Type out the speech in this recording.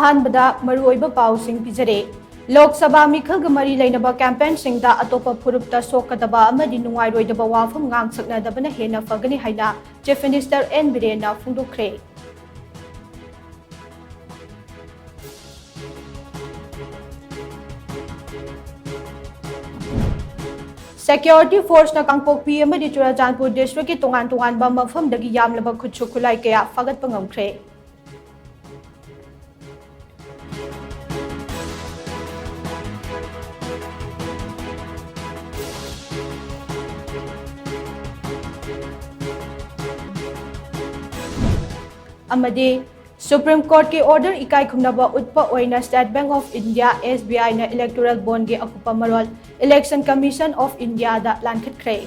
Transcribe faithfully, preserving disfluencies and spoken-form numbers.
ꯑꯍꯥꯟꯕꯗ ꯃꯔꯨꯑꯣꯏꯕ ꯄꯥꯎꯁꯤꯡ ꯄꯤꯖꯔꯦ꯫ ꯂꯣꯛ ꯁꯚꯥ ꯃꯤꯈꯜꯒ ꯃꯔꯤ ꯂꯩꯅꯕ ꯀꯦꯝꯄꯦꯟꯁꯤꯡꯗ ꯑꯇꯣꯞꯄ ꯐꯨꯔꯨꯞꯇ ꯁꯣꯛꯀꯗꯕ ꯑꯃꯗꯤ ꯅꯨꯡꯉꯥꯏꯔꯣꯏꯗꯕ ꯋꯥꯐꯝ ꯉꯥꯡ ꯁꯛꯅꯗꯕꯅ ꯍꯦꯟꯅ ꯐꯒꯅꯤ ꯍꯥꯏꯅ ꯆꯤꯐ ꯃꯤꯅꯤꯁꯇꯔ ꯑꯦꯟ ꯕꯤꯔꯦꯟꯅ ꯐꯣꯡꯗꯣꯛꯈ꯭ꯔꯦ꯫ ꯁꯦꯀ꯭ꯌꯨꯔꯤꯇꯤ ꯐꯣꯔꯁꯅ ꯀꯥꯡꯄꯣꯛꯄꯤ ꯑꯃꯗꯤ ꯆꯨꯔꯥꯆꯥꯟꯄꯨꯔ ꯗꯤꯁꯇ꯭ꯔꯤꯛꯀꯤ ꯇꯣꯉꯥꯟ ꯇꯣꯉꯥꯟꯕ ꯃꯐꯝꯗꯒꯤ ꯌꯥꯝꯂꯕ ꯈꯨꯠꯁꯨ ꯈꯨꯠꯂꯥꯏ ꯀꯌꯥ ꯐꯥꯒꯠꯄ ꯉꯝꯈ꯭ꯔꯦ꯫ ꯑꯃꯗꯤ ꯁꯨꯄ꯭ꯔꯤꯝ ꯀꯣꯔꯠꯀꯤ ꯑꯣꯔꯗꯔ ꯏꯀꯥꯏ ꯈꯨꯝꯅꯕ ꯎꯠꯄ ꯑꯣꯏꯅ state bank of India, S B ꯑꯥꯏꯅ ꯏꯂꯦꯛꯇꯣꯔꯦꯜ ꯕꯣꯟꯒꯤ ꯑꯀꯨꯞꯄ ꯃꯔꯣꯜ ꯏꯂꯦꯛꯁꯟ ꯀꯃꯤꯁꯟ ꯑꯣꯐ ꯏꯟꯗꯤꯌꯥꯗ ꯂꯥꯟꯈꯠꯈ꯭ꯔꯦ꯫